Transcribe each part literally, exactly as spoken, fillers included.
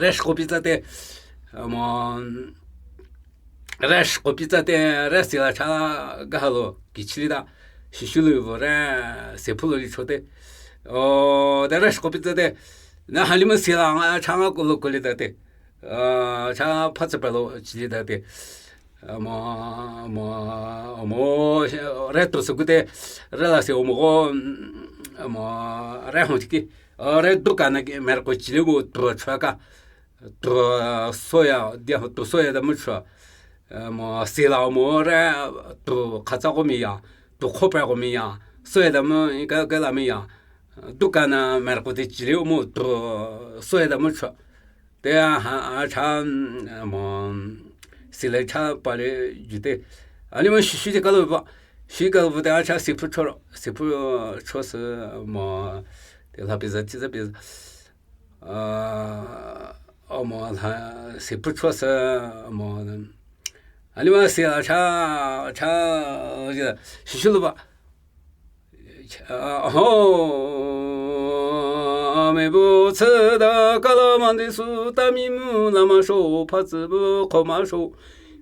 re shkopi tsate, mo, re shkopi tsate, re sila cha ga halo kichili da, shishu lu vo re, sephu lo li chote. O, de re shkopi tsate, na halima sila nga cha nga kolo koli date. A, cha phatsa palo chili date. A, mo, mo, mo, re to sukute, re la se omo, mo, re hon tiki. A, re duka na ki mer ko chili bo to chaka. To soya, dia to soya da mucho. A, mo, sila mo re, to khatsa ko miya, to khopa ko miya. Soya da mo, ka, ka la miya. Duka na mer ko te chili mo, to soya da mucho. Te a, a, a cha, mo, sile cha pale jute. Ani mo shi, shi de kalo ba. Shi kalo ba te a cha siphu cho, siphu cho se mo. Te la pizza, pizza, pizza. A, o mo la siphu cho se mo. Ani mo sila cha, cha, shi, shi lo ba. Ho, me bu tsü da kala mandi su ta mi mu la ma sho, pha tsü bu kho ma sho,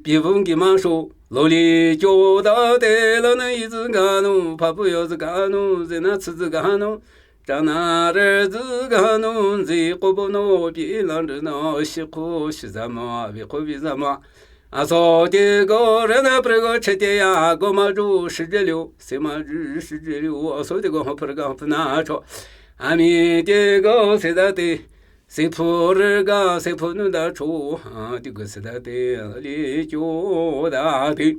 pi bu ngi ma sho, lo li kyo da te la na i zü ga nu, pha bu yo zü ga nu, zi na tsü zü ga nu, cha na re zü ga nu, zi ko bu no, pi la ri no, shi ko shi za ma, vi ko vi za ma. A so te go re na pre go che te ya, go ma ju shi je liu, se ma ju shi je liu, a so te go ho pre ga ho na cho. A mi te go se da te, se phu re ga, se phu nu da cho, a te go se da te, li cho da te.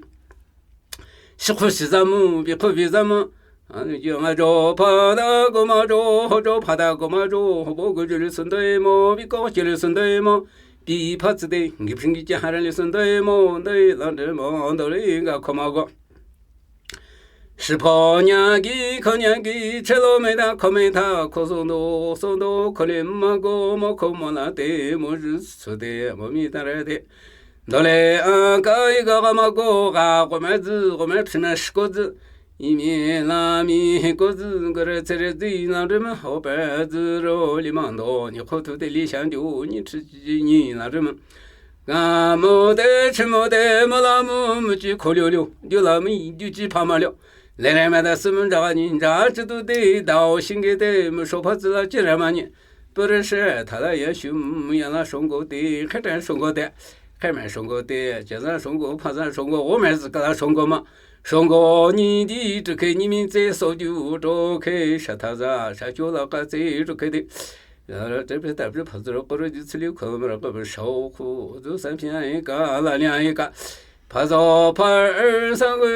Shi khu shi za mu, bi khu bi za mu, Ani jong a jo pha da go ma jo, ho jo pha da go ma jo, ho bo go jo le sun doi mo, bi ko jo le sun doi mo, bi pha tsi de, ngi phi ngi ja ha le sun doi mo, doi la de mo, do le ga ko ma go. Shi pho nya gi, ko nya gi, che lo me da, ko me da, ko so do, so do, ko le ma go, mo ko mo la de, mo ju su de, mo mi da re de. Dole a ka i ga ga ma go ga, go me zi, go me phi me shi go zi. I mi la mi go zi, go re tse re zi, na re ma ho pe zi ro li ma ndo, ni ko tu de li shan diu, ni chi ji ni na re ma. Ga mo de, chi mo de, mo la mo, mo chi ko liu liu, diu la mi, diu chi pa ma liu. Le re ma da si mo ja ni, ja chi tu de, dao shin ge de, mo sho pa zi la chi re ma ni. Pürü she thala ya shu mu ya la shong go te, khe tan shong go te, khe me shong go te, che zan shong go, pha zan shong go, wo me zi ka la shong go ma. Shong go ni di zhe khe ni mi tse so ju zho khe sha tha za, sha kyo la ka tse zhe khe di. Ya la zhe pe ta zhe pha zhe ro ko ro ju tsi liu ko me ra ko be shao ku, zu san pian yi ka, la lian yi ka. Pha zo pha er san go,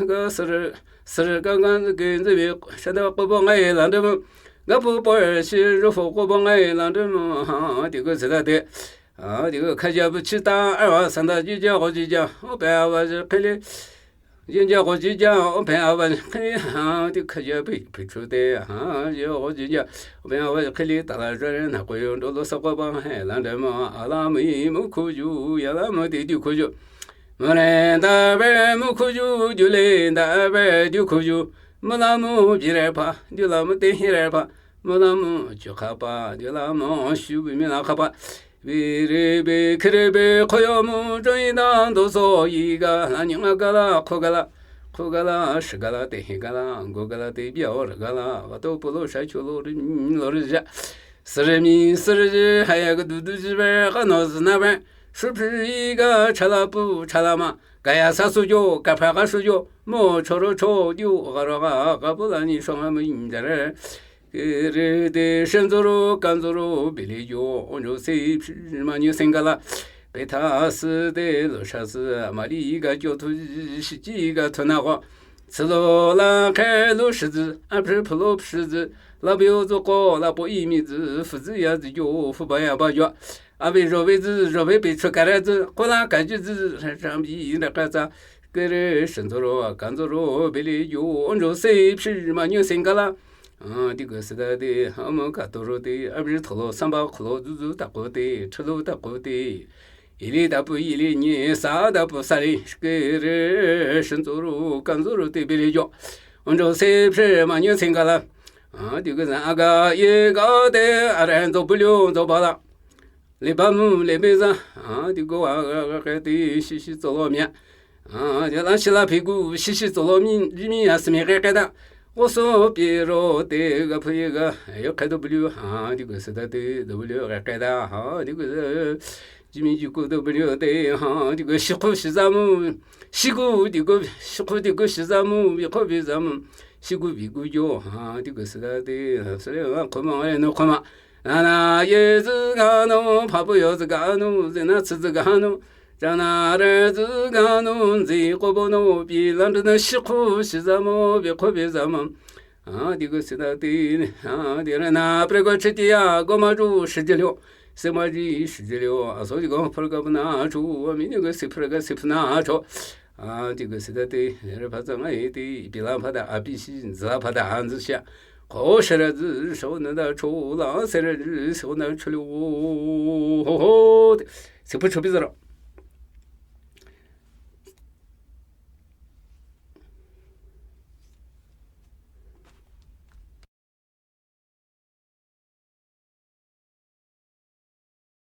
ga si re, si re ga ga zi ge zi bi, sha da ko bo ngai la de mo. Nga pu po shi ru fu ko bo ngai la de mo ha, di ko zi da de. A, di ko ka ja bu chi ta, a wa san da ji ja, ho ji ja, o pe a wa ji khe li. Ji ja, ho ji ja, o pe a wa ji khe li, ha, di ka ja bu, bu chu de, ha, ji ho ji ja, o pe a wa ji khe li, ta la ja re na ko yo do lo sa ko ba he la de mo, a la mi mu ku ju, ya la mo di di ku ju. Mo le da be mu ku ju, ju le da be di ku ju. Mo la mo bi re pa, ju la mo te hi re pa. Mo la mo ju kha pa, ju la mo shu bi mi la kha pa. Bi re bi, khe re bi, ko yo mo jo yi da, do so yi ga, la ni nga ga la, ko ga la, ko ga la, shi ga la, te hi ga la, go ga la, te bi o re ga la, wa to po lo sha chu lo ri, lo ri ja. Si re mi, si re ji, ha ya ga du du ji be, ga no zi na be. Shu phi yi ga, cha la pu, cha la ma. Ga ya sa su jo, ga pha ga shu jo. Mo cho ro cho, ju ga ro ga, ga pu la ni shong a mo yin ja re. Kere de shen zoro, kan zoro, bili yo, onyo se, ma nyo sengala. Pe ta si de, lo sha si, ma li ga jo tu, shi ji ga tu na go. Silo la ke lo shi zi, a pri plo shi zi, la bio zo ko, la po i mi zi, fu zi ya zi yo, fu ba ya ba yo. A bi zho bi zi, zho bi bi chu ka re zi, ko la ka ji zi, shan bi ra ka za. Kere shen zoro, kan zoro, bili yo, onyo se, phi ma nyo sengala. A, di ko se da de, a mo ka to ro de, a bi to lo, san ba ko lo, zu zu ta ko de, chu lo ta ko de. Ili da pu ili ni, sa da pu sa li, kere shen zoro, kan zoro de, bili yo. Onyo se, phi ma nyo sengala. A, di ko sa, a ga, ye ga de, a ren zo bu liu, zo ba la. le ba mu le be za, a, di go a, a, a, ke ti shi shi zo lo mia. A, ya la shi la pi gu shi shi zo lo mi, mi a si mi ke ke da. Wo so pi ro te ga pu ye ga, yo ke do bu liu, a, di go se da te, do bu liu ke ke da, a, di go se, ji mi ji ku do bu liu te, a, di go shi ku shi za mu, shi ku di go, shi ku di go shi za mu, bi ko bi za mu, shi ku bi gu yo, a, di go se da te, se le wa ko ma, e no ko ma. Nana ye zi ga no, pa pu yo zi ga no, zi na tsi zi ga no, ja na re zi ga no, zi ko bo no, bi lan zi na shi ku shi za mo, bi ko bi za mo. A, di go si da ti, a, di re na, pre go chi ti ya, go ma ju shi ji liu, si ma ji shi ji liu, a so ji go pr ga na chu, a mi ni go si pr ga si pr na chu. A, di go si da ti, re pa za ngai ti, bi lan pa da, a bi shi, za pa da, an zi sha. Ko shi re zi, so na da chu, la se re zi, so na chu liu. Ho ho, si pu chu bi za ro.